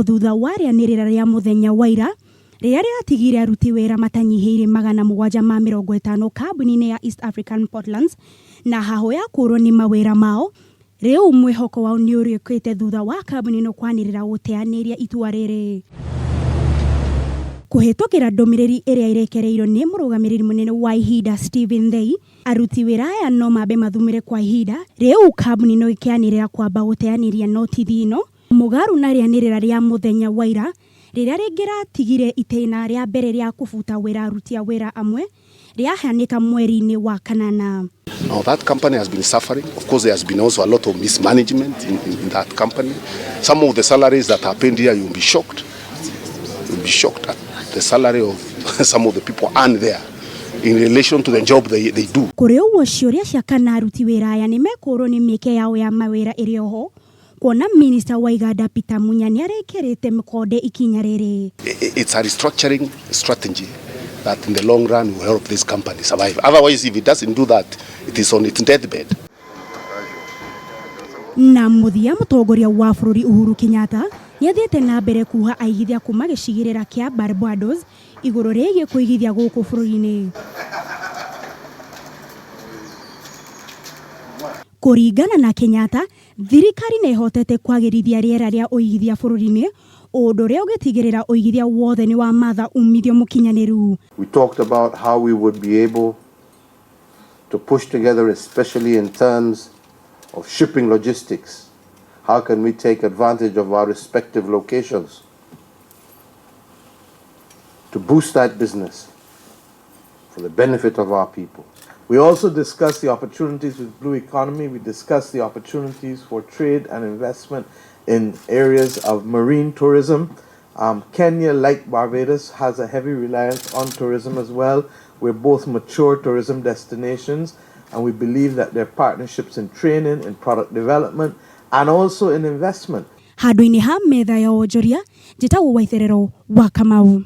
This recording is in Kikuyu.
Thutha wa rĩanĩrĩra rĩa mũthenya wa ira rĩrĩa rĩratigire aruti wĩra matanyihĩire 750 kambuni-inĩ ya East African Portlands na hahũ ya kũũrwo nĩ mawĩra mao, rĩu mwĩhoko wao nĩ ũrĩũkĩte thutha wa kambuni ĩno kwanĩrĩra gũteanĩria itua rĩrĩ. Kũhĩtũkĩra ndũmĩrĩri ĩrĩa ĩrekereirio nĩ mũrũgamĩrĩri mũnene wa ihinda Stephen Thei, aruti wĩra aya no mambe mathumĩre kwa ihinda, rĩu kambuni ĩno ĩkĩanĩrĩra kwamba gũteanĩria notithi ĩno mũgarũ na rĩanĩrĩra rĩa mũthenya wa ira rĩrĩa rĩngĩratigire itĩna rĩa mbere rĩa kũbuta wĩra aruti a wĩra amwe rĩahanĩka mweri-inĩ wa kanana. Now that company has been suffering. Of course, there has been also a lot of mismanagement in that company. Some of the salaries that are paid here, you'll be shocked. You'll be shocked at the salary of some of the people earn there in relation to the job they do. Kũrĩ ũguo ciũria cia kana aruti wĩra aya nĩ mekũrwo nĩ mĩeke yao ya mawĩra ĩrĩ oho kuona minista wa iganda Peter Munya nĩ arekĩrĩte mĩkonde ikinya rĩrĩ. It's a restructuring strategy that in the long run will help this company survive. Otherwise, if it doesn't do that, it is on its deathbed. Na mũthia mũtongoria wa bũrũri Uhuru Kenyatta nĩathiĩte na mbere kuha aigithia kuma gĩcigĩrĩra kĩa Barbados igũrũ rĩgiĩ kũigithia gũkũ bũrũri-inĩ. Kũringana na Kenyatta, thirikari nĩ ĩhotete kwagĩrithia rĩera rĩa ũigithia bũrũri-inĩ, ũndũ ũrĩa ũgĩtigĩrĩra ũigithia wothe nĩ wa matha umithio mũkinyanĩru. We talked about how we would be able to push together, especially in terms of shipping logistics. How can we take advantage of our respective locations to boost that business for the benefit of our people? We also discussed the opportunities with blue economy. We discussed the opportunities for trade and investment in areas of marine tourism. Kenya, like Barbados, has a heavy reliance on tourism as well. We're both mature tourism destinations, and we believe that there are partnerships in training, in product development, and also in investment. Handũ-inĩ ha metha ya wonjoria, njĩtagwo Waitherero wa Kamau.